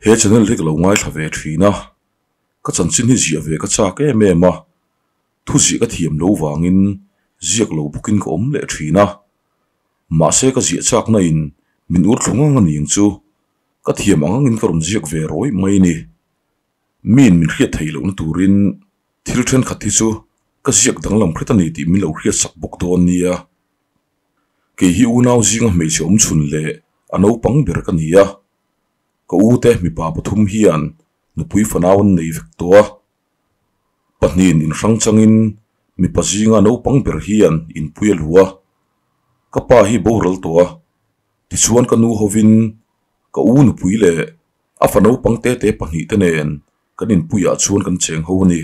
He channel hi ka lo ngaithla ve thin a, ka chanchin hi ziah ve ka chak em em a, thu ziah ka thiam lo vangin ziak lo bawkin ka awm leh thin a. Mahse ka ziah chakna in min ur thlu ngang a ning chu ka thiam ang angin ka rawn ziak ve rawih mai ni. Miin min hriat theih lohna turin thil thenkhat hi chu ka ziak danglam hret a ni tih min lo hriatsak bawk dawn nia. Kei hi unau zinga hmeichhe awm chhun leh a naupang ber ka ni a. Ka u te mipa pathum hian nupui fanau an nei vek tawh a. Pahnihin inhrang changin mipa zinga naupang ber hian inpui a lu a. Ka pa hi boral tawh a, tichuan ka nu hovin ka u nupui leh a fa naupang te te pahnih te nen kan inpuiah chuan kan cheng ho a ni.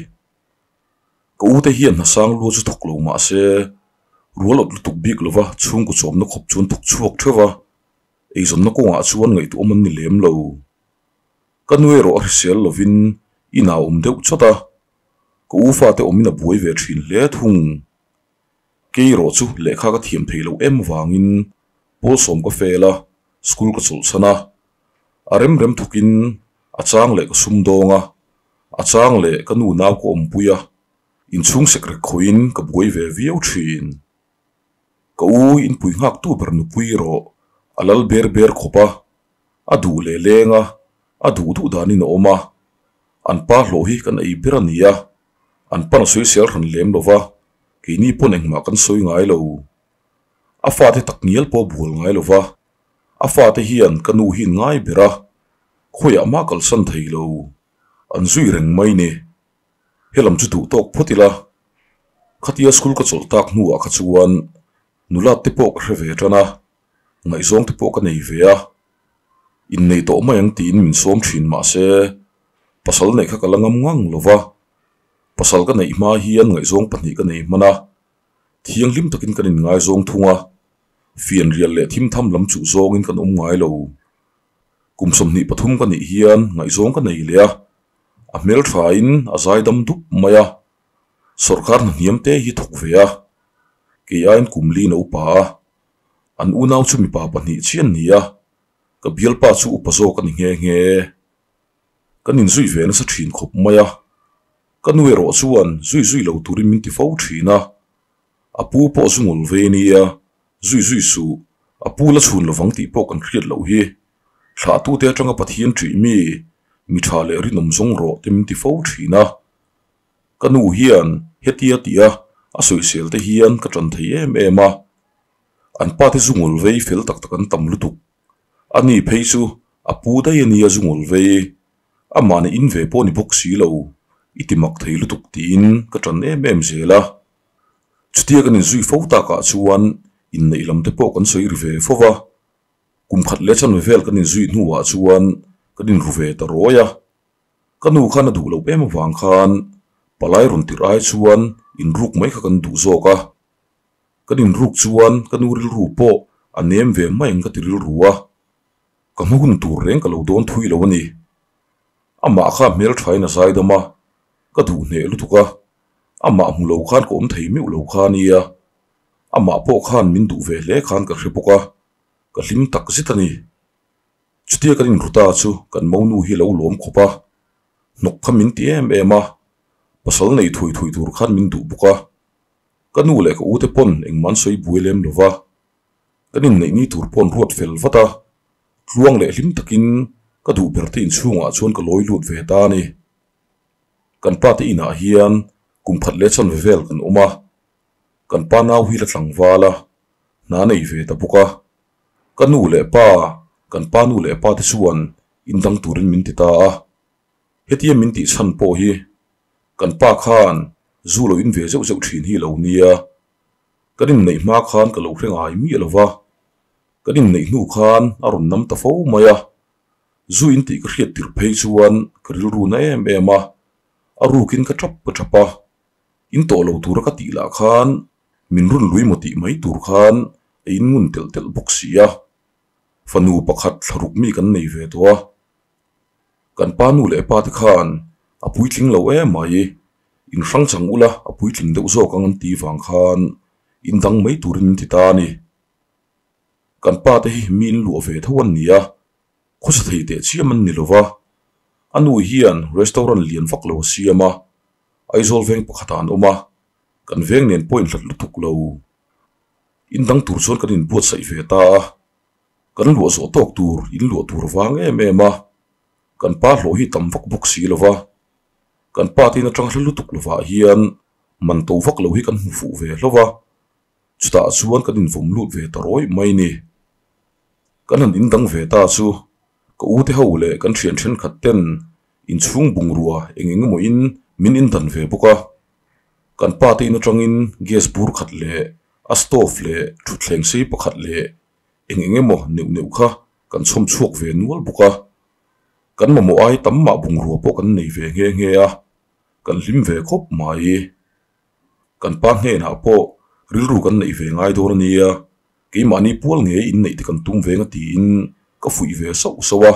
Ka u te hian hnasang lua chu thawk lo mah se, rual awt lutuk bik lova chhungkaw chawmna khawp chuan thawk chhuak theuh a, eizawnna kawngah chuan ngaihtuahawm an ni lem lo. Ka nu erawh a hrisel lovin inah a awm deuh chawt a, ka u fate awmin a buai ve thin hle thung. Kei erawh chu lehkha ka thiam thei loh em vangin pawl sawm ka fail a, school ka chawlhsan a, a rem rem thawkin a chang leh ka sum dawng a, a chang leh ka nu nau ka awmpui a, inchhung sekrek khawihin ka buai ve viau thin. Ka u inpui nghaktu ber nupui erawh a lal ber ber khawp a, a duh leh leng a, a duh duh danin a awm a, an pa hlawh hi kan ei ber a ni a, an pan a sawisel hran lem lo va, keini pawn engmah kan sawi ngai lo. A fate tak ngial pawh a bual ngai lo va, a fate hian ka nu hi an ngai ber a, khawiah mah kalsan thei lo, an zui reng mai ni. Helam chu duh tawk phawt ila, khatia school ka chawlh tak hnuah kha chuan nula te pawh ka hre ve tan a, ngaihzawng te pawh ka nei ve a, innei tawh mai ang tiin min sawm thin mahse pasal neih kha ka la ngam ngang lo va, pasal ka neih hma hian ngaihzawng pahnih ka nei hman a, thianghlim takin kan inngaizawng thung a, fianrial leh thimtham lam chuh zawngin kan awm ngai lo. Kum 23 ka nih hian ngaihzawng ka nei leh a, a hmelthain a zaidam dup mai a, sawrkar hnahniam te hi thawk ve a, kei aiin kum lin a upa a, an unau chu mipa pahnih chian ni a, ka bialpa chu upa zawk a ni nghe nghe. Kan inzui ve nasa thin khawp mai a, ka nu erawh chuan zui zui lo turin min ti fo thin a, a pu pawh zu ngul ve nia, zui zui suh, a pu la chhun lovang tih pawh kan hriat loh hi. Thlahtute atanga Pathian ṭih mi, mi ṭha leh rinawm zawng rawh te min ti fo thin a. Ka nu hian hetia tih a a sawisel te hian ka ṭan thei em em a. An pa te zu ngul vei fel tak tak an tam lutuk. A ni phei chu a pu daih a nia zu ngul vei. Amah nih in ve pawh ni bawk si lo, i ti mak thei lutuk tiin ka ṭan em em zel a. Chutia kan inzui fo takah chuan inneih lam te pawh kan sawi ri ve fo va. Kum khat leh chanve vel kan inzui hnuah chuan kan inru ve ta rawi a. Ka nu khan a duh loh em avang khan palai rawn tirh ai chuan inruk mai kha kan duh zawk a. Kan inruk chuan ka nu rilru pawh a nem ve mai ang ka ti rilru a. Ka hma hun tur reng ka lo dawn thui lo a ni. Amah kha hmelthain a zaidam a, ka duh hneh lutuk a. Amah hmu lo khan ka awm thei meuh lo kha a nia. Amah pawh khan min duh ve hle khan ka hre bawk a, ka hlim tak zet a ni. Chutia kan inru ta chu kan monu hi a lo lawm khawp a, hnawk kha min ti em em a, pasal nei thui thui tur khan min duh bawk a. Ka nu leh ka ute pawn engmah an sawi buai lem lo va, kan inneih ni tur pawh an ruat fel vat a, tluang leh hlim takin ka duh ber te inchhungah chuan ka lawi lut ve ta a ni. Kan pa te inah hian kum khat leh chanve vel kan awm a, Kan pa nau hi la tlangval a, hna nei ve ta bawk a. Ka nu leh pa, kan pa nu leh pa te chuan indang turin min ti ta a. Hetia min tih chhan pawh hi kan pa khan zu lo in ve zeuh zeuh thin hi lo nia. Kan inneih hma khan ka lo hre ngai miah lo va, kan inneih hnu khan a rawn nam ta fo mai a. Zu in tih ka hriat tirh phei chuan ka rilru na em em a, a rukin ka tap ka tap a. In tawh lo tura ka tih lah khan min run lui maw tih mai tur khan a in ngun telh telh bawk si a. Fanu pakhat thlaruk mi kan nei ve tawh a. Kan pa nu leh pa te khan a puitling lo em mai, in hrang chang ula a puitling deuh zawk ang an ti vang khan in dang mai turin min ti ta a ni. Kan pa te hi mi in luah ve tho an ni a, khawsa thei teh chiam an ni lo va. A nu hian restaurant lian vak lo a siam a, Aizawl veng pakhatah an awm a, kan veng nen pawh inhlat lutuk lo. In dang tur chuan kan inbuatsaih ve ta a, kan luah zawh tawk tur in luah tur vang em em a, kan pa hlawh hi tam vak bawk si lo va, kan pa te in atang hla lutuk lovah hian man to vak lo hi kan hmu fuh ve hlauh va, chutah chuan kan invawm lut ve ta rawih mai ni. Kan han in dang ve ta chu ka u te ho leh kan thian thenkhat ten inchhung bungrua eng eng emaw in min in dan ve bawk a. Kan pa te in atangin gas bur khat leh a stove leh thutthleng sei pakhat leh eng eng emaw neuh neuh kha kan chhawm chhuak ve nual bawk a. Kan mamawh ai tam mah bungrua pawh kan nei ve nghe nghe a, kan hlim ve khawp mai. Kan pa hnenah pawh rilru kan neih ve ngai dawn a nia, keimahni pual nge inneih te kan tum ve nga tiin ka fuih ve sauh sauh a,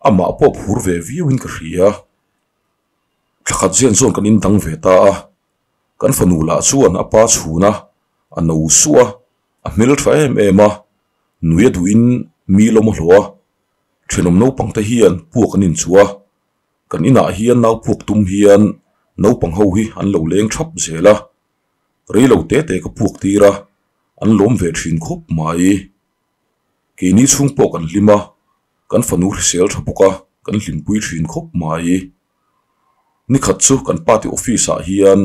amah pawh phur ve viauin ka hria. Thlakhat zian chuan kan indang ve ta a, kan fanu lah chuan a pa chhun a, a no suh a, a hmel tha em em a, nui a duhin mi lawm a hlawh a, thenawm naupang te hian puak an inchuh a, Kan inah hian nau puak tum hian naupang ho hi an lo leng thap zel a, rei lo te te ka puak tir a, an lawm ve thin khawp mai. Keini chhung pawh kan hlim a, kan fanu hrisel tha bawk a, kan hlimpui thin khawp mai. Nikhat chu kan party office ah hian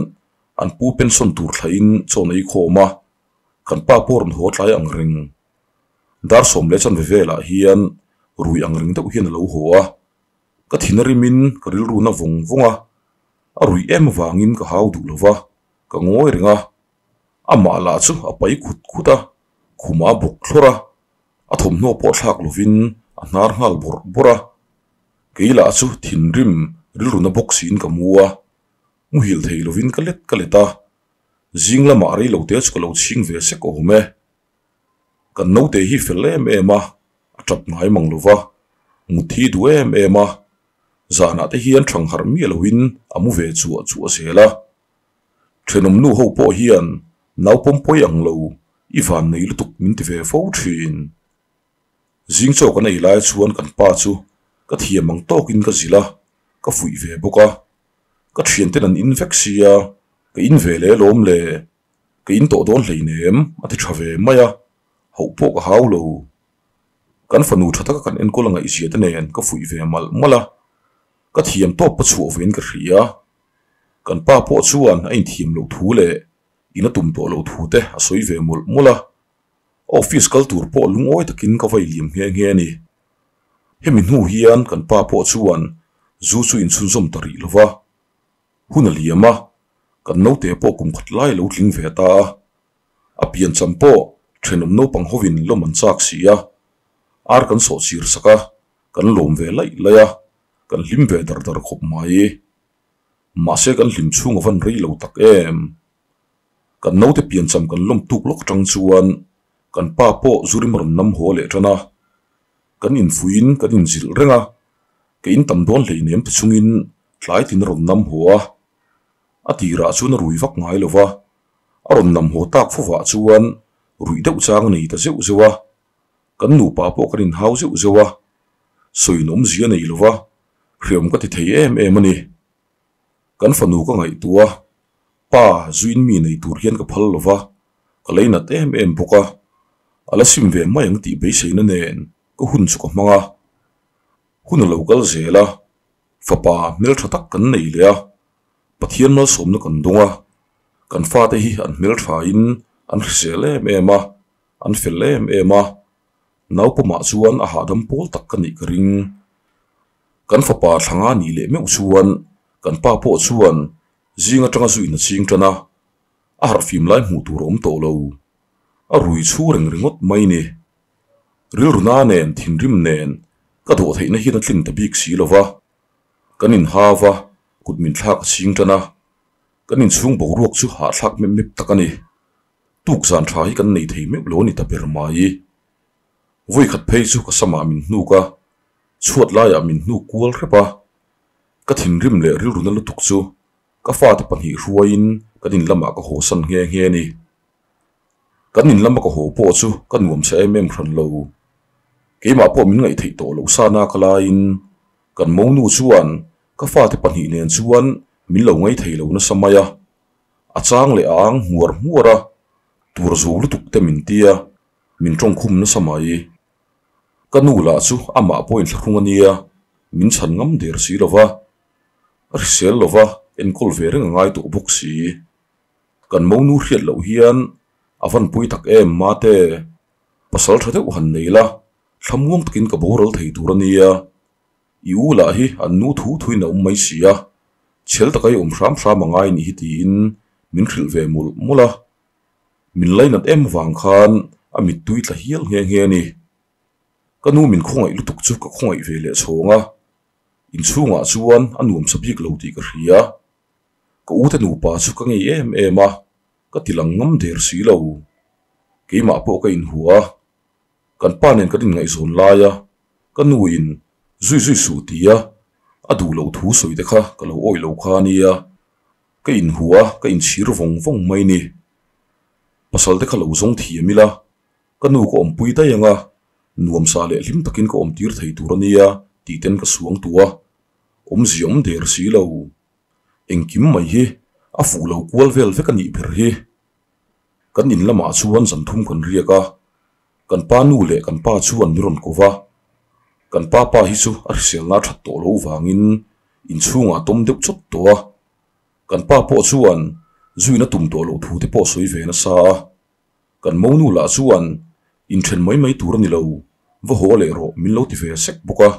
an pu pension tur thlahin chaw nei khawm a, kan pa pawh rawn haw tlai ang reng. Dar 10 chanve velah hian rui ang reng deuh hian a lo haw a. Ka thin a rimin ka rilru na vawng vawng a, a ruih em avangin ka hau duh lo va, ka ngawi reng a. Amah lah chu a pai khut khut a, khumah a bawk thlawr a, a thawmhnaw pawh thlak lovin a hnar nghal bawrh bawrh a. Kei lah chu thinrim rilru na bawk siin ka mu a, muhil thei lovin ka let ka let a, zing lamah rei lo te chu ka lo chhing ve sek awm e. Kan naute hi fel em em a, a tap ngai mang lo va, mut hi duh em em a, zanah te hian thang harh miah loin a mu ve chuah chuah zel a. Thenawm nu ho pawh hian nau pawmpawi ang lo i van nei lutuk min ti ve fo thin. Zing chaw kan ei lai chuan kan pa chu ka thiam ang tawkin ka zilh a, ka fuih ve bawk a. Ka thianten an in vek sia, ka in ve leh lawm le. Ka in tawh dawn hleinem a ti tha ve mai a, hauh pawh ka hau lo. Kan fanu tha taka kan enkawl a ngaihzia te nen ka fuih ve malh malh a, ka thiam tawp ka chhuah vein ka hria. Kan pa pawh chuan a inthiam loh thu leh in a tum tawh loh thu te a sawi ve mawlh mawlh a, office kal tur pawh lungawi takin ka vai liam nghe nghe a ni. Hemi hnu hian kan pa pawh chuan zu chu inchhunzawm ta rih lo va. Hun a liam a, kan naute pawh kum khat lai lo tling ve ta a. A piancham pawh thenawm naupang hovin lawm an chak si a, ar kan sawh chir sak a, kan lawm ve laih laih a, kan hlim ve dar dar khawp mai. Mahse kan hlim chhung a van rei lo tak em. Kan naute piancham kan lawm tuk lawk atang chuan kan pa pawh zurim a rawn nam haw leh tan a, kan infuiin kan inzilh reng a, ka in tam dawn hleinem ti chungin tlai tin a rawn nam haw a, a tirah chuan a rui vak ngai lo va, a rawn nam haw tak fovah chuan ruih deuh chang a nei ta zeuh zeuh a, kan nupa pawh kan inhau zeuh zeuh a, sawiin awmzia a nei lo va, hreawm ka ti thei em em a ni. Kan fanu ka ngaihtuah a, pa zuin mi nei tur hian ka phal lo va, ka leinat em em bawk a, a la sim ve mai ang tih beiseina nen ka hun chu ka hmang a. Hun a lo kal zel a, fapa hmeltha tak kan nei leh a, Pathian malsawmna kan dawng a, kan fate hi an hmelthain an hrisel em em a, an fel em em a, naupawmah chuan a hahdam pawl tak ka nih ka ring. Kan fapa thlanga nih leh meuh chuan kan pa pawh chuan zing atanga zu in a ching tan a, a harhfim lai hmuh tur a awm tawh lo. A rui chhu reng ringawt mai ni. Rilru na nen, thinrim nen ka dawh theihna hian a tlin ta bik si lo va. Kan inhau a, kut min thlak a ching tan a. Kan inchhung boruak chu hahthlak mep mep tak a ni. Tuk zan tha hi kan nei thei meuh lo a ni ta ber mai. Vawi khat phei chu ka samah min hnuk a, chhuat laiah min hnuk kual hrep a. Ka thinrim leh rilru na lutuk chu ka fate pahnih hruaiin kan in lamah ka haw san nghe nghe a ni. Kan in lama ka haw pawh chu ka nuam chhe em em hran lo. Keimah pawh min ngaih theih tawh loh sana ka laiin Kan monu chuan ka fate pahnih nen chuan min lo ngai thei lo nasa mai a, a chang leh a ang hmuar hmuar a, tur zo lutuk te min tia, min tawngkhum nasa mai. Ka nu lah chu amah pawh inthlahrung a nia, min chhan ngam der si lo va, a hrisel lo va, enkawl ve reng a ngai tawh bawk si. Kan monu hriat loh hian a van pui tak em mate, pasal tha deuh han nei la, thlamuang takin ka boral thei tur a nia. I u lah hi an nu thu thuin a awm mai si a, chhel taka i awm hram hram a ngai nih hi tiin min hrilh ve mawlh mawlh a. Min lainat em vang khan a mittui tla hial nghe nghe a ni. Ka nu min khawngaih lutuk chu ka khawngaih ve leh chhawng a, inchhungah chuan a nuam sa bik lo tih ka hria. Ka ute nupa chu ka ngei em em a, ka ti lang ngam der si lo. Keimah pawh ka inhua a, kan pa nen kan inngaihzawn lai a, ka nuin zui zui suh tia a duh loh thu sawi te kha ka lo awih lo kha a nia. Ka inhua a, ka inchhir vawng vawng mai ni. Pasal te kha lo zawng thiam ila, ka nu ka awmpui daih ang a, nuamsa leh hlim takin ka awmtir thei tur a nia tih ten ka suang tu a, awmzia awm der si lo. Engkim mai hi a fuh lo kual vel vek a nih ber hi. Kan in lamah chuan zan thum kan riak a, kan pa nu leh kan pa chuan min rawn ko va. Kan pa pa hi chu a hriselna a that tawh loh vangin inchhungah a tawm deuh chawt tawh a. Kan pa pawh chuan zuina tum tawh loh thu te pawh sawi ve nasa a. Kan monu lah chuan inthen mai mai tur a ni lo, va haw leh rawh min lo ti ve sek bawk a.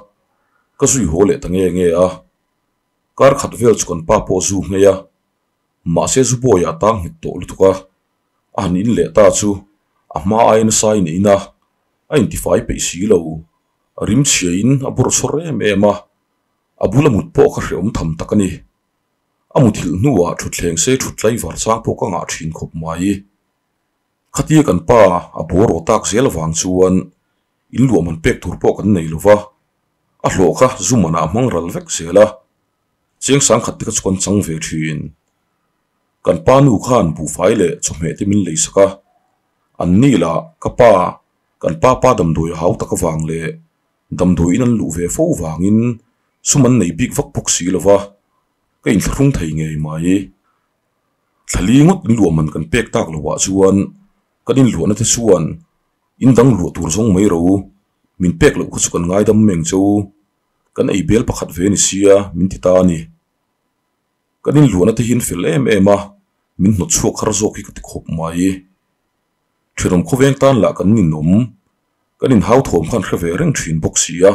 Ka zui haw leh ta nge nge a. Kar khat vel chu kan pa pawh zu nghei a, mahse zu bawiah a tang nghet tawh lutuk a, a han in leh ta chu a hma aia nasa in a in a, a intifai peih si lo. A rim chhiain a bawrh chhawr em em a, a bula mut pawh kha hrehawm tham tak a ni. A muthilh hnuah thutthleng se thut tlaivar chang pawh ka ngah thin khawp mai. Khatia kan pa a bawr aw tak zel avang chuan in luah man pek tur pawh kan nei lo va, a hlawh kha zu manah a hmang ral vek zel a, cheng sangkhat te kha chu kan chang ve thin. Kan pa nu khan buhfai leh chawhmeh te min lei sak a, an ni lah ka pa, kan pa pa damdawi a hau tak avang leh damdawi in an luh ve fo vangin sum an nei bik vak bawk si lo va, ka inthlahrung thei ngei mai. Thlali ngawt in luah man kan pek tak loh ah chuan kan inluahna te chuan in dang luah tur zawng mai ro min pek loh kha chu kan ngaidam meng che u, kan ei bel pakhat ve ni sia min ti ta a ni. Kan inluahna te hian fel em em a, min hnawt chhuak har zawk hi ka ti khawp mai. Thenawm khawveng tan lah kan ninawm, kan inhau thawm khan hre ve reng thin bawk si a,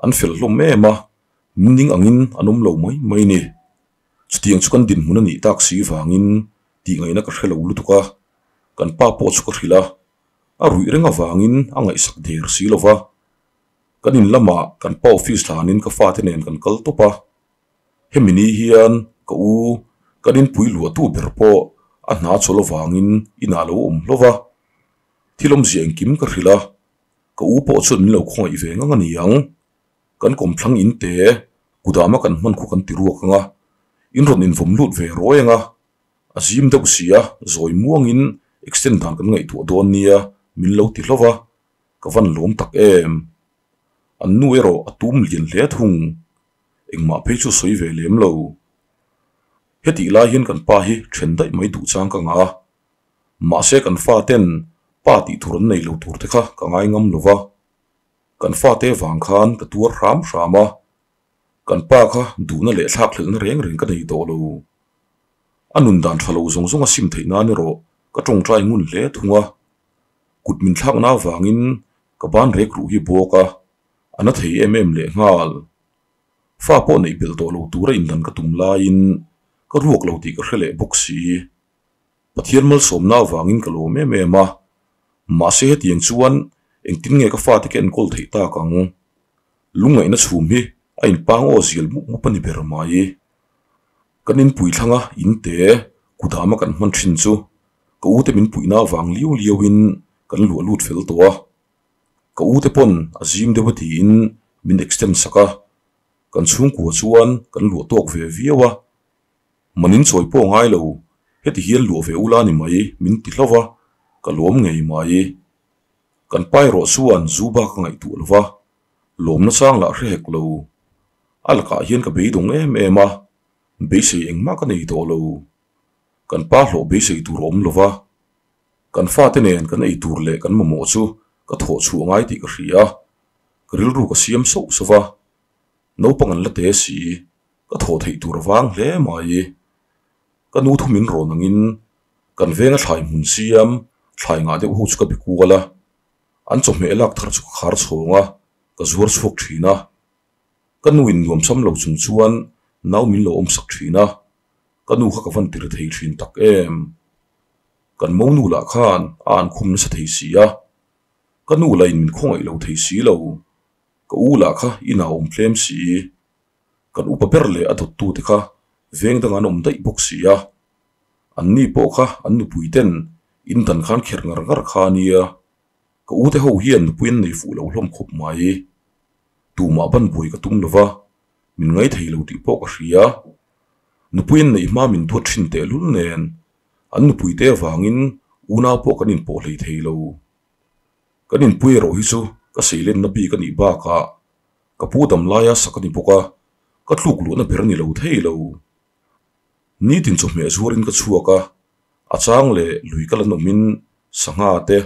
an fel hlawm em a, min ning angin an awm lo mai mai ni. Chutiang chu kan dinhmun a nih tak si vangin tih ngaihna ka hre lo lutuk a, kan pa pawh chu ka hrilh a, a ruih reng avangin a ngaihsak der si lo va. Kan in lamah kan pa office hlanin ka fate nen kan kal tawp a, hemi ni hian ka u kan inpui luahtu ber pawh a hna chawl avangin inah a lo awm hlauh va, thil awmzia engkim ka hrilh a, ka u pawh chuan min lo khawngaih ve ngang a ni ang. Kan kawmthlang in te kudama kan hman khu kan ti ruak ang a, in rawn invawm lut ve rawi ang a, a zim deuh si a, zawi muangin extend dan kan ngaihtuah dawn nia min lo ti hlauh a, ka van lawm tak em. An nu erawh a tum lian hle thung, engmah phei chu sawi ve lem lo. Hetih lai hian kan pa hi then daih mai duh chang ka ngah a, mahse kan fa ten pa tih tur an nei lo tur te kha ka ngai ngam lo va. Kan fate vang khan ka tuar hram hram a, kan pa kha duhna leh thlakhlelhna reng reng ka nei tawh lo. A nun dan tha lo zawng zawng a sim theih nan erawh ka tawngtai ngun hle thung a, kut min thlakna avangin ka ban rek ruh hi bawk a, a na thei em em leh nghal. Fa pawh neih belh tawh lo tura indan ka tum laiin ka ruak lo tih ka hre leh bawk si. Pathian malsawmna avangin ka lawm em em a, mahse hetiang chuan engtin nge ka fate ka enkawl theih tak ang? Lungngaihna chhum hi a inpang aw zial mup mup a ni ber mai. Kan inpui thlanga inte kudama kan hman thin chu ka ute min puihna avang liau liauin kan luah lut fel tawh a, ka ute pawn a zim deuh a tiin min extend sak a, kan chhungkua chuan kan luah tawk ve viau a. Manin chawi pawh ngai lo, heti hian luah ve ula ni mai min ti hlauh va, ka lawm ngei mai. Kan pa erawh chuan zu bak a ngaihtuah lo va, lawmna chang lah hre hek lo. A lakah hian ka beidawng em em a, beisei engmah ka nei tawh lo. Kan pa hlawh beisei tur a awm lo va, kan fate nen kan ei tur leh kan mamawh chu ka thawh chhuah ngai tih ka hria a, ka rilru ka siam sauh sauh va, naupang an la te si, ka thawh theih tur a vang hle mai. Ka nu thu min rawn angin kan venga thlai hmun siam thlai ngah deuh ho chu ka be kual a, an chawhmeh lak thar chu ka khar chhawng a, ka zuar chhuak thin a. Ka nu in nuam sam lo chung chuan nau min lo awm sak thin a, ka nu kha ka van tir thei thin tak em. Kan monu lah khan a an khum nasa thei si a, ka nu lah in min khawngaih lo thei si lo, ka u lah kha inah a awm tlem si. Kan upa ber leh a dawttute kha veng dangah an awm daih bawk si a, anni pawh kha an nupui ten in dan khan kherh ngar ngar kha a nia, ka ute ho hian nupui an nei fuh lo hlawm khawp mai. Tumah ban buai ka tum lo va, min ngaithei lo tih pawh ka hria. Nupui an neih hma min duat thin tehlul nen, an nupui te avangin unau pawh kan inpawh hlei thei lo. Kan inpui erawh hi chu ka seilenna bik a nih bakah Ka pu dam laia sak a ni bawk a, ka tluk luhna ber a ni lo thei lo. Nitin chawhmeh zuarin ka chhuak a, a chang leh lui ka la nawmin sangha te,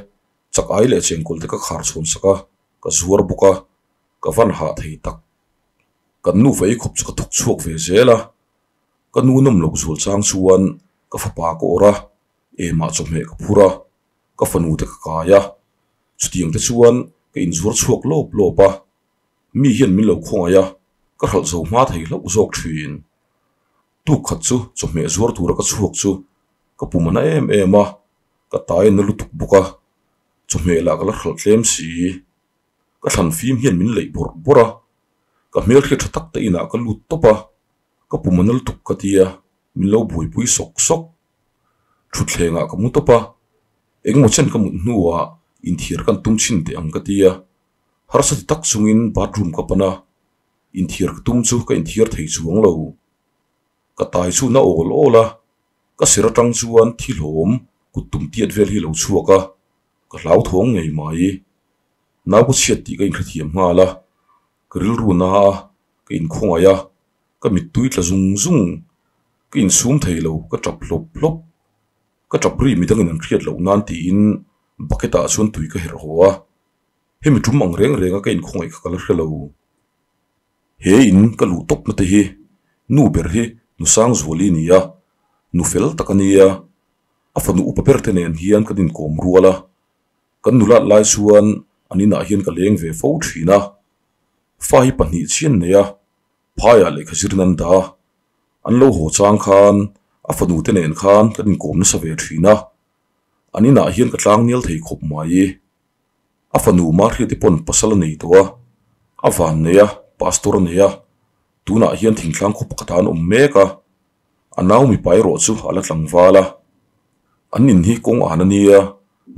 chak ai leh chengkawl te ka khar chhawn sak a, ka zuar bawk a, ka van hah thei tak. Kan nufa ei khawp chu ka thawk chhuak ve zel a, ka nu nawm loh zual chang chuan ka fapa ka awrh a, emah chawhmeh ka phur a, ka fanu te ka kai a, chutiang te chuan ka inzuar chhuak lawp lawp a, mi hian min lo khawngaih a, ka hralh zo hma thei hlauh zawk thin. Tuk khat chu chawhmeh zuar tura ka chhuak chu ka pum a na em em a, ka tai a na lutuk bawk a, chawhmeh lah ka la hralh tlem si. Ka thlan fim hian min leih bawrh bawrh a, ka hmelhriat tha tak te inah ka lut tawp a, ka pum a na lutuk ka tia, min lo buaipui sawk sawk. Thutthlengah ka mu tawp a, engemaw chen ka mut hnuah inthiar kan tum chhin teh ang ka ti a, harsa ti tak chungin bathroom ka pan a, inthiar ka tum chu ka inthiar thei chuang lo. Ka tai chu na awl awl a, ka sir atang chuan thi hlawm kut tum tiat vel hi lo chhuak a, ka hlauthawng ngei mai. Nau ka chhiat tih ka inhrethiam nghal a, ka rilru na a, ka inkhawngaih a, Ka mittui tla zung zung, ka insum thei lo, ka tap hlawp hlawp. Ka tap ri midangin an hriat loh nan tiin bucket ah chuan tui ka herh haw a. Hemi tum ang reng reng a ka inkhawngaih kha ka la hre lo. He in ka luh tawpna te hi nu ber hi nu Sangzuali ni a, nu fel tak a nia. A fanu upa ber te nen hian kan inkawm rual a, kan nulat lai chuan an inah hian ka leng ve fo thin a. Fa hi pahnih chian nei a, Phaiah lehkha zir nan dah a, an lo haw chang khan a fanu te nen khan kan inkawm nasa ve thin a, an inah hian ka tlang nial thei khawp mai. A fanu Mahriati pawn pasal a nei tawh a, a van nei a, pastor a nei a, tunah hian thingtlang khaw pakhatah an awm mek a, a nau mipa erawh chu a la tlangval a, an in hi kawng an a nia,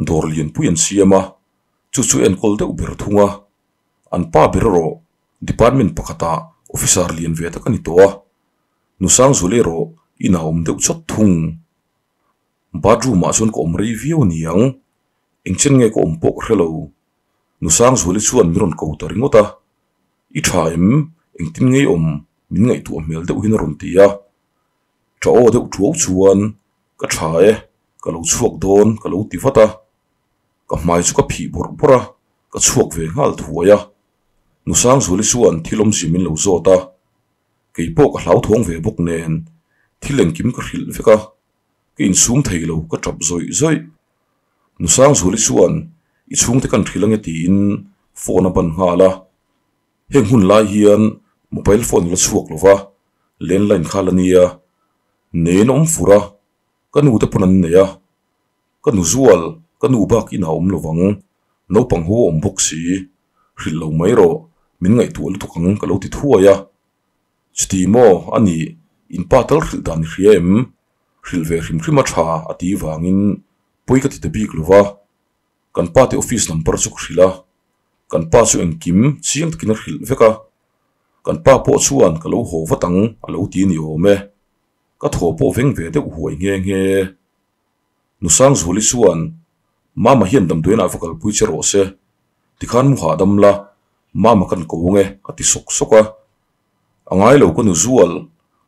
dawr lianpui an siam a, chu chu enkawl deuh ber thung a, an pa ber erawh Department pakhatah officer lian ve tak a ni tawh a, Nusangzul erawh inah a awm deuh chawt thung. Bathroom ah chuan ka awm rei viau a ni ang, engchen nge ka awm pawh ka hre lo. Nusangzuali chuan min rawn ko ta ringawt a, I tha em? Engtin nge i awm? Min ngaihtuah hmel deuh hian a rawn ti a. Tha aw deuh thuau chuan, Ka tha e, ka lo chhuak dawn ka lo ti vat a. Ka hmai chu ka phih bawrh bawrh a, ka chhuak ve nghal thuai a. Nusangzuali chuan thil awmzia min lo zawt a, kei pawh ka hlauthawng ve bawk nen thil engkim ka hrilh vek a, ka insum thei lo ka tap zawih zawih. Nusangzuali chuan i chhungte kan hrilh ange tiin phone a ban nghal a, heng hun lai hian mobile phone la chhuak lo va, landline kha la nia, nen a awm fur a, ka nu te pawn an nei a. Ka nu zual, ka nu bak inah awm lo vang, naupang ho a awm bawk si, hrilh lo mai rawh, min ngaihtuah lutuk ang ka lo ti thuai a. Chuti maw, a nih, in pa tal hrilh dan i hria em? Hrilh ve hrim hrim a tha a ti vangin pawi ka ti ta bik lo va, kan pa te office number chu ka hrilh a, kan pa chu engkim chiang takin a hrilh vek a, kan pa pawh chuan ka lo haw vat ang a lo ti ni awm e, ka thaw pawh veng ve deuh huai nghe nghe. Nusangzuali chuan, Mama hian damdawiinah va kalpui che rawh se, tikhan mu hahdam la, Mama kan ko ang e, a ti sawk sawk a. A ngai lo ka nu zual,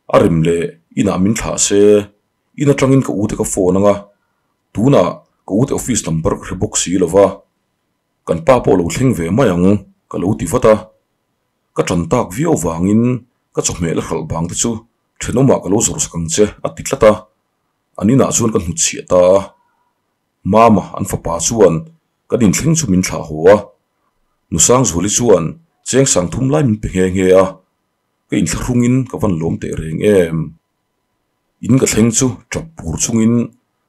a rem leh inah min thlah se, in atangin ka ute ka phone anga, tunah ka ute office number ka hre bawk si lo va, kan pa pawh lo thleng ve mai ang ka lo ti vat a. Ka tan tak viau vangin ka chawhmeh la hralh bang te chu thenawmah ka lo zawrh sak ang che a ti tlat a, an inah chuan ka hnutchhiah ta a. Mama an fapa chuan kan inthleng chu min thlah haw a, Nusangzuali chuan cheng sang thum lai min pe nghe nghe a, ka inthlahrungin ka van lawm teh reng em. In ka thleng chu tap pur chungin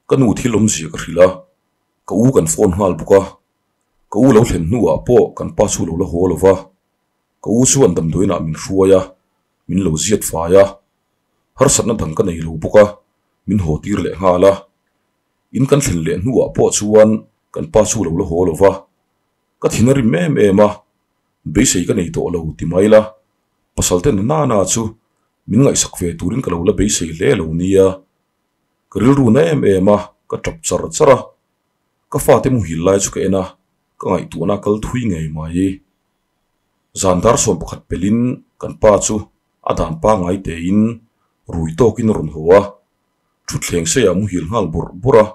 ka nu thil awmzia ka hrilh a, ka u kan phone nghal bawk a, ka u lo thlen hnuah pawh kan pa chu lo la haw lo va, ka u chuan damdawiinah min hruai a, min lo ziat fai a, harsatna dang ka nei lo bawk a, min haw tir leh nghal a. In kan thlen leh hnuah pawh chuan kan pa chu lo la haw lo va, ka thin a rim em em a, beisei ka nei tawh lo ti mai la, pasal te na na chu min ngaihsak ve turin ka lo la beisei hle lo nia. Ka rilru na em em a, ka tap char char a, ka fate muhil lai chu ka en a, ka ngaihtuahna a kal thui ngei mai. Zan dar 11 pelin kan pa chu a dan pangngai tein rui tawkin a rawn haw a, thutthleng seiah muhil nghal bawrh bawrh a.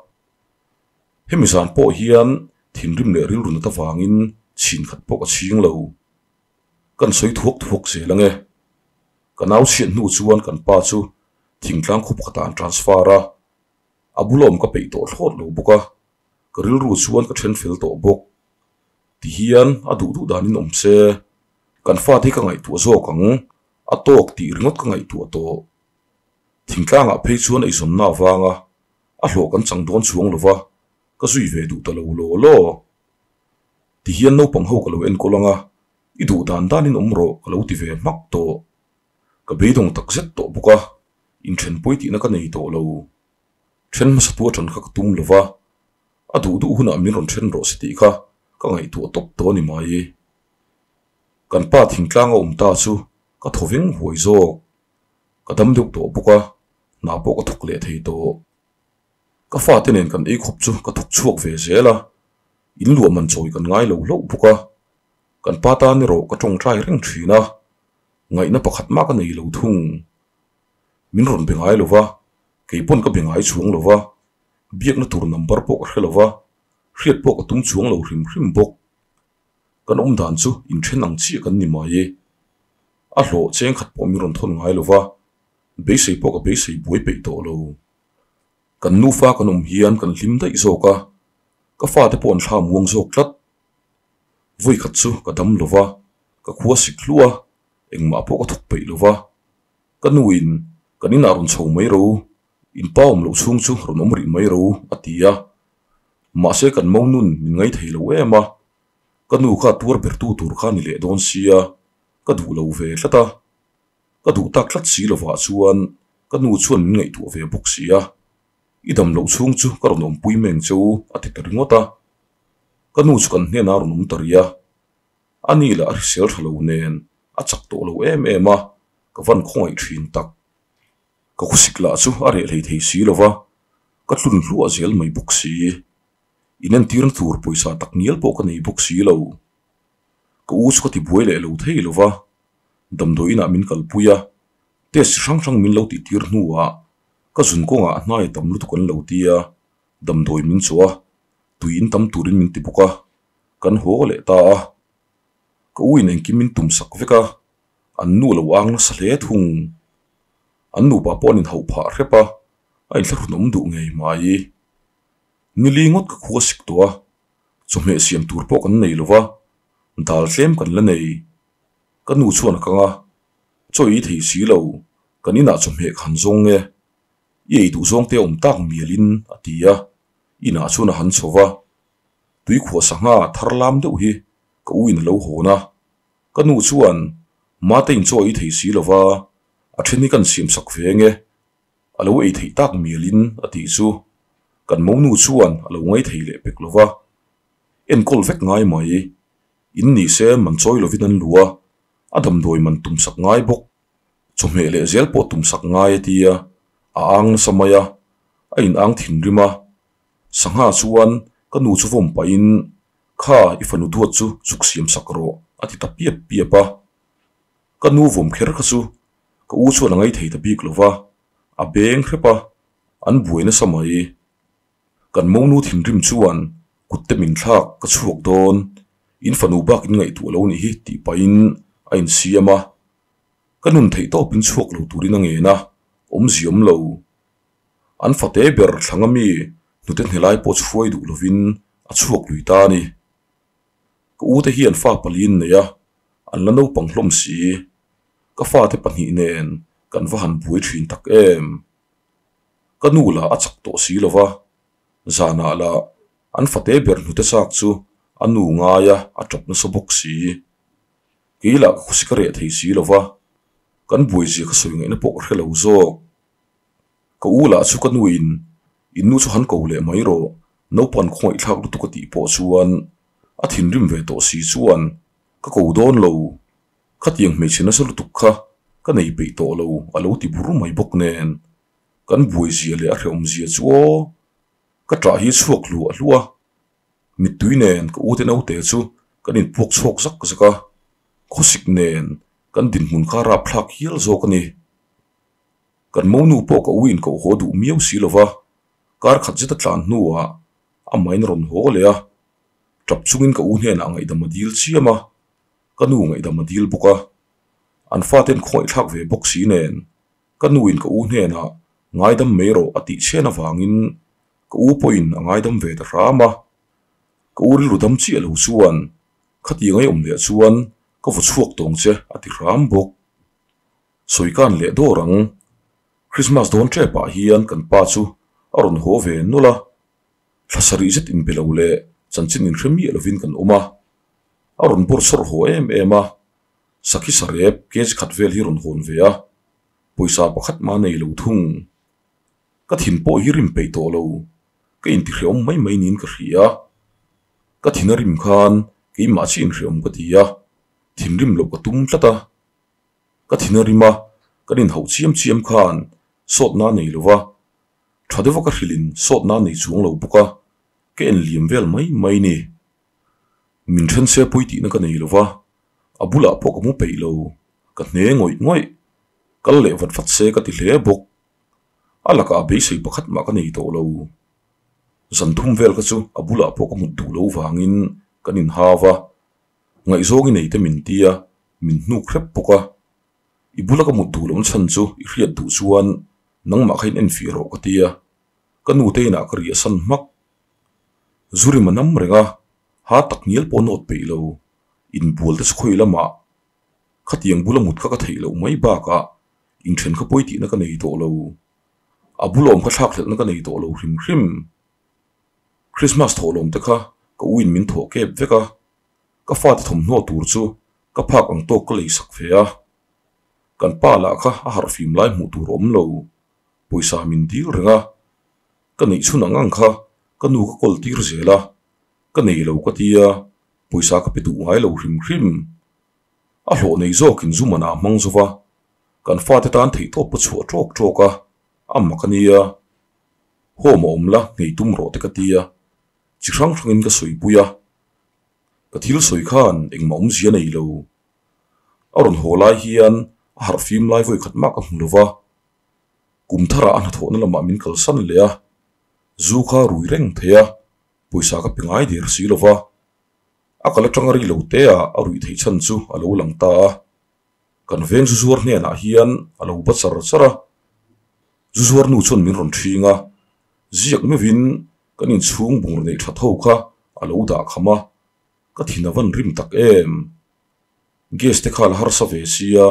Hemi zan pawh hian thinrim leh rilru nat avangin chhin khat pawh ka chhing lo. Kan sawi thuak thuak zel ange. Ka nau chhiat hnu chuan kan pa chu thingtlang khaw pakhatah an transfer a, a bula awm ka peih tawh thlawt lo bawk a, ka rilru chuan ka then fel tawh bawk. Tihian a duh duh danin awm se, kan fate hi ka ngaihtuah zawk ang, a tawk tih ringawt ka ngaihtuah tawh. Thingtlangah phei chuan eizawnna avanga a hlawh kan chang dawn chuang lo va, ka zui ve duh ta lo law law. Tihian naupang ho ka lo enkawl ang a, i duh dan danin awm rawh ka lo ti ve hmak tawh. Ka beidawng tak zet tawh bawk a, inthen pawi tihna ka nei tawh lo. Then hmasa tu atan kha ka tum lo va, a duh duh hunah min rawn then rawh se tih kha ka ngaihtuah tawp tawh a ni mai. Kan pa thingtlang a awm ta chu ka thaw veng huai zawk. Ka dam deuh tawh bawk a, hna pawh ka thawk leh thei tawh. Ka fate nen kan ei khawp chu ka thawk chhuak ve zel a, in luah man chawi kan ngai lo hlauh bawk a. Kan pa tan erawh ka tawngtai reng thin a, ngaihna pakhat mah ka nei lo thung. Min rawn be ngai lo va, kei pawn ka be ngai chuang lo va, biakna tur number pawh ka hre lo va, hriat pawh ka tum chuang lo hrim hrim bawk. Kan awm dan chu inthen ang chiah kan ni mai e. A hlawh cheng khat pawh min rawn thawn ngai lo va, beisei pawh ka beisei buai peih tawh lo. Kan nufa kan awm hian kan hlim daih zawk a, ka fate pawh an thla muang zawk tlat. Vawi khat chu ka dam lo va, ka khua sik hluah a, engmah pawh ka thawk peih lo va. Ka nuin kan inah rawn chho mai ro, in pa awm loh chhung chu rawn awm rih mai ro a ti a. Mahse kan mo nun min ngai thei lo em a, ka nu kha tuar ber tu tur kha ni leh dawn sia, ka duh lo ve tlat a. Ka duh tak tlat si lovah chuan ka nu chuan min ngaihtuah ve bawk si a, i dam loh chhung chu ka rawn awmpui meng che u a ti ta ringawt a. Ka nu chu kan hnenah a rawn awm ta rih a, a ni lah a hrisel tha lo nen a chak tawh lo em em a, ka van khawngaih thin tak. Ka khawsik lah chu a reh hlei thei si lo va, ka tlun hluah zel mai bawk si. Inentirna tur pawisa tak ngial pawh ka nei bawk si lo. Ka u chu ka ti buai leh lo thei lo va, damdawi inah min kalpui a, test chi hrang hrang min lo tih tir hnuah ka zun kawngah hnai tam lutuk an lo ti a, damdawi min chawh a, tui in tam turin min ti bawk a, kan haw leh ta a. Ka u in engkim min tum sak vek a, an nu lo ang nasa hle thung. An nupa pawh an inhauh phah hrep a, a inthlahrun awm duh ngei mai. Nili ngawt ka khua sik tawh a, chawhmeh siam tur pawh kan nei lo va, dal tlem kan la nei. Ka nu chuan a kang a, Chaw ei thei si lo, kan inah chawhmeh ka han zawng e. I ei duh zawng te a awm tak mialin a ti a, inah chuan a han chho va. Tuikhuah sangha thar lam deuh hi ka u in a lo hawn a, ka nu chuan Mate in chaw ei thei si lo va, a then hi kan siam sak ve nge, a lo ei theih tak mialin a tih chu kan monu chuan a lo ngai thei leh pek lo va, enkawl vek ngai mai, in ni se man chawi lovin an lu a, a damdawi man tum sak ngai bawk, chawhmeh leh zel pawh tum sak ngai a ti a, a ang nasa mai a, a in ang thinrim a, Sangha chuan ka nu chu vawm pahin, Kha, i fanu duat chu chuk siam sak rawh, a ti ta piap piap a. Ka nu vawm kher kha chu Ka u chuan a ngaithei ta bik lo va, a beng hrep a, an buai nasa mai. Kan monu thinrim chuan kut te min thlak ka chhuak dawn, in fanu bak in ngaihtuah lo nih hi tih pahin a insiam a. Ka nun theih tawpin chhuak lo turin a ngen a, awmzia awm lo. An fate ber thlanga mi hnute hnelai pawh chu hruai duh lovin a chhuak lui ta a ni. Ka ute hian fa paliin nei a, an la naupang hlawm si. Ka fate pahnih nen kan va han buai thin tak em. Ka nu lah a chak tawh si lo va, zanah lah an fate ber hnute chak chu a nu ngaia a tap nasa bawk si. Kei lah ka khawsik a reh thei si lo va, kan buaizia ka sawi ngaihna pawh ka hre lo zawk. Ka u lah chu ka nuin in nu chu han ko leh mai rawh, naupang khawngaihthlak lutuk a tih pawh chuan a thinrim ve tawh si chuan ka ko dawn lo, khatiang hmeichhe nasa lutuk kha ka nei peih tawh lo a lo ti bur mai bawk nen kan buaizia leh a hrehawmzia chu aw ka ṭah hi chhuak hluah hluah a. Mittui nen ka ute naute chu kan inpuak chhuak zak zak a, khawsik nen kan dinhmun kha rapthlak hial zawk a ni. Kan monu pawh ka uiin ka haw duh miau si lo va, kar khat zet a tlan hnuah amahin a rawn haw leh a, tap chungin ka u hnenah ngaihdam a dil chiam a, ka nu ngaihdam a dil bawk a, an faten khawngaihthlak ve bawk si nen ka nuin ka u hnenah ngaidam mai rawh a tih chhian avangin Ka u pawhin a ngaidam ve ta hram a, ka u rilru dam chiah lo chuan khatiang ei awm leh chuan ka vaw chhuak tawng che a ti hram bawk. Sawi kan leh dawr ang, Christmas dawn tep ah hian kan pa chu a rawn haw ve nawlh a, thla sarih zet inbe lo leh chanchin inhre miah lovin kan awm a, a rawn bawr sawr haw em em a, sakhi sarep kg khat vel hi rawn hawn ve a, pawisa pakhat mah nei lo thung. Ka thin pawh hi rim peih tawh lo, ka intihreawm mai mai niin ka hria. Ka thin a rim khan keimah chiah inhreawm ka ti a, thinrim loh ka tum tlat a. Ka thin a rim a, kan inhauh chiam chiam khan sawtna a nei lo va, tha deuha ka hrilhin sawtna a nei chuang lo bawk a, ka en liam vel mai mai ni. Min then se pui tihna ka nei lo va, a bulah pawh ka hmu peih lo, ka hne ngawih ngawih. Kal leh vat vat se ka ti hle bawk. A lakah beisei pakhat mah ka nei tawh lo. Zan thum vel kha chu a bulah pawh ka hmut duh lo vangin kan inhau a, ngaihzawng i nei te min ti a, min hnuk hrep bawk a. I bula ka mut duh lohna chhan chu i hriat duh chuan nangmah kha in enfiah rawh ka ti a, ka nute inah ka riahsan hmak. Zurima nam reng a, ha tak ngial pawh nawt peih lo, inbual te chu khawi lamah khatiang bula mut kha ka theih loh mai bakah inthen kha pawi tihna ka nei tawh lo. A bulawm kha thlakhlelhna ka nei tawh lo hrim hrim. Christmas thawhlawm te kha ka uin min thawh kep vek a, ka fate thawmhnaw tur chu ka phak ang tawk ka lei sak ve a. Kan pa lah kha a harhfim lai hmuh tur a awm lo, pawisa min dil reng a. Ka neih chhun ang ang kha ka nu ka kawl tir zel a, ka nei lo ka tia, pawisa ka pe duh ngai lo hrim hrim. A hlawh nei zawkin zu manah a hmang zo va, kan fate tan theihtawp ka chhuah ṭawk ṭawk a, a mak a nia. Home a awm la, nghei tum rawh te ka tia, chi hrang hrangin ka sawipui a. Ka thil sawi khan engmah awmzia nei lo. A rawn haw lai hian a harhfim lai vawi khat mah ka hmu lo va, kum tharah a hnathawhna lamah min kalsan leh a, zu kha rui reng thei a, pawisa ka pe ngai der si lo va. A kal atanga ri lo te ah a ruih theih chhan chu a lo lang ta a, kan veng zu zuar hnenah hian a lo ba char char a, zu zuar nu chuan min rawn ṭhing a, ziak meuhin kan inchhung bungraw neih ṭhat ho kha a lo dah kham a, ka thin a van rim tak em. Gas te kha la harsa ve sia,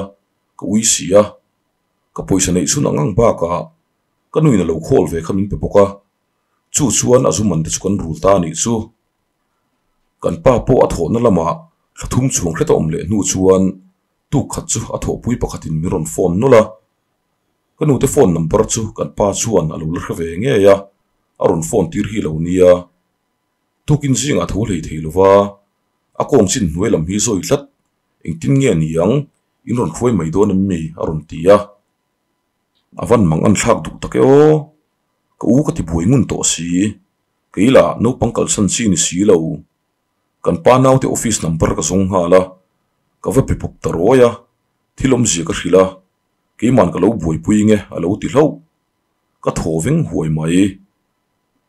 ka ui si a, ka pawisa neih chhun ang ang bakah ka nuin a lo khawl ve kha min pe bawk a, chu chuan a zu man te chu kan rul ta a nih chu. Kan pa pawh a thawhna lamah thla thum chhuang hret a awm leh hnu chuan tuk khat chu a thawhpui pakhatin min rawn phone nawlh a. Ka nute phone number chu kan pa chuan a lo la hre ve ngei a, a rawn phone tir hi lo nia. Tukin zingah tho hlei thei lova, a kawng chin hnuai lam hi zawi tlat, engtin nge ni ang, in rawn hruai mai dawn em mi? a rawn ti a. A van mang an thlak duh tak e aw, ka u ka ti buai ngun tawh si. Kei lah naupang kalsan chi ni si lo. Kan pa naute office number ka zawng nghal a, ka va pe pawp ta rawi a, thil awmzia ka hrilh a. Keiman ka lo buaipui nge a lo ti hlauh. Ka thaw veng huai mai.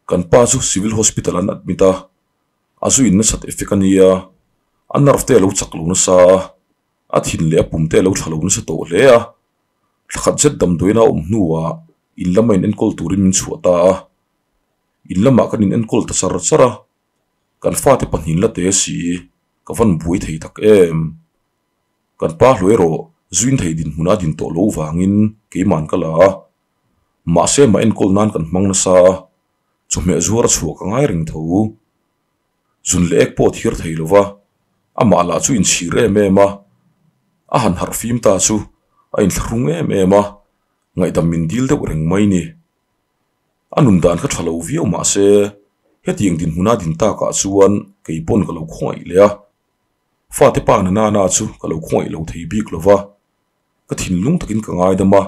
Kan pa chu Civil Hospital an admit a, a zu in nasat effect a nia, a nerve te a lo chak lo nasa a, a thin leh a pum te a lo tha lo nasa tawh hle a. Thla khat zet damdawiin a awm hnuah in lama in enkawl turin min chhuah ta a. In lamah kan in enkawl ta char char a, kan fate pahnin la te si, ka van buai thei tak em. Kan pa hluai erawh zuin thei dinhmun a din tawh lo vangin keiman ka la a, mahse mah enkawl nan kan hmang nasa a, chawhmeh zuar a chhuah ka ngai reng tho. Zun leh ek pawh a thiar thei lo va, amah lah chu inchhir em em a, a han harh fim ta chu a inthlahrung em em a, ngaihdam min dil deuh reng mai ni. A nun dan kha tha lo viau mahse hetiang dinhmuna din takah chuan kei pawn ka lo khawngaih leh a, Fate pa na nana chu ka lo khawngaih lo thei bik lo va, ka thinlung takin ka ngaidam a,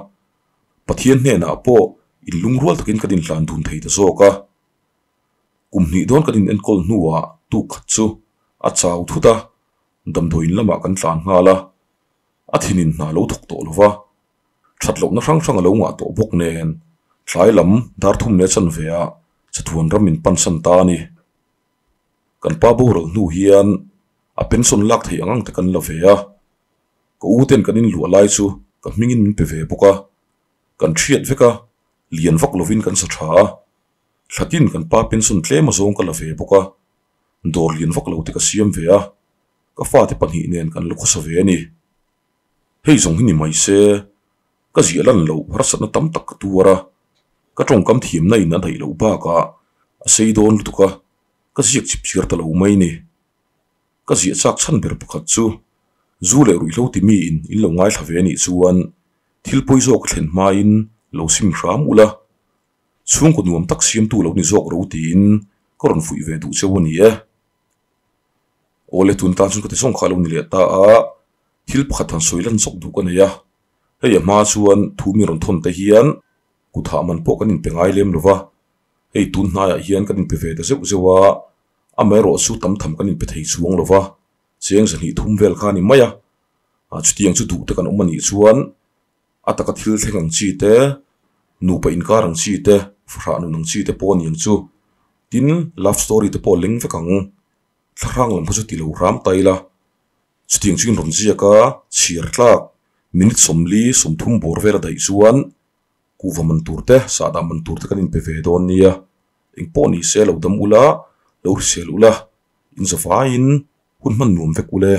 Pathian hnenah pawh inlungrual takin kan inhlan dun thei ta zawk a. Kum hnih dawn kan inenkawl hnuah tuk khat chu a chau thut a, damdawiin lamah kan tlan nghal a, a thinin hna lo thawk tawh lo va, that lohna hrang hrang a lo ngah tawh bawk nen tlai lam dar thum leh chanve ah chatuan ram in pansan ta a ni. Kan pa boral hnu hian a pension lak theih ang ang te kan la ve a, ka u ten kan inluah lai chu ka hmingin min pe ve bawk a, kan thiat vek a, lian vak lovin kan sa tha a, thlatin kan pa pension tlem azawng ka la ve bawk a, dawr lian vak lo te ka siam ve a, ka fate pahnih nen kan la khawsa ve a ni. Hei zawng hi ni mai se, ka ziah lan loh harsatna tam tak ka tuar a, ka tawngkam thiamna in a daih loh bakah a sei dawn lutuk a, ka ziak chip chhiar ta lo mai ni. Ka ziah chak chhan ber pakhat chu zu leh ruihhlo ti mi in in lo ngaithla ve anih chuan thil pawi zawk a thlen hmain lo sim hram ula, chhungkaw nuam tak siamtu lo ni zawk ro tiin ka rawn fuih ve duh cheu a ni e. Awle tun tan chuan ka ti zawng kha a lo ni leh ta a, thil pakhat han sawi lan zawk duh ka nei a, hei a hma chuan thu mi rawn thawn te hian kut hah man pawh kan inpe ngai lem lo va, hei tun hnaiah hian kan inpe ve ta zeuh zeuh a, amaherawh chu tam tham kan inpe thei chuang lo va, cheng zahnih thum vel kha a ni mai a, chutiang chu duh te kan awm a nih chuan a taka thil thleng ang chi te, nupa inkar ang chi te, fahrah nun ang chi te pawh a ni ang chu. Tin, love story te pawh a leng vek ang. Thlahrang lam kha chu ti lo hram ta ila. Chutiang chu in rawn ziak a, chhiar tlak, minute 40, 30 bawr vel a daih chuan kuhva man tur te, sahdah man tur te kan inpe ve dawn nia. Engpawh ni se lo dam ula, lo hrisel ula, inzavaiin hun hman nuam vek ule.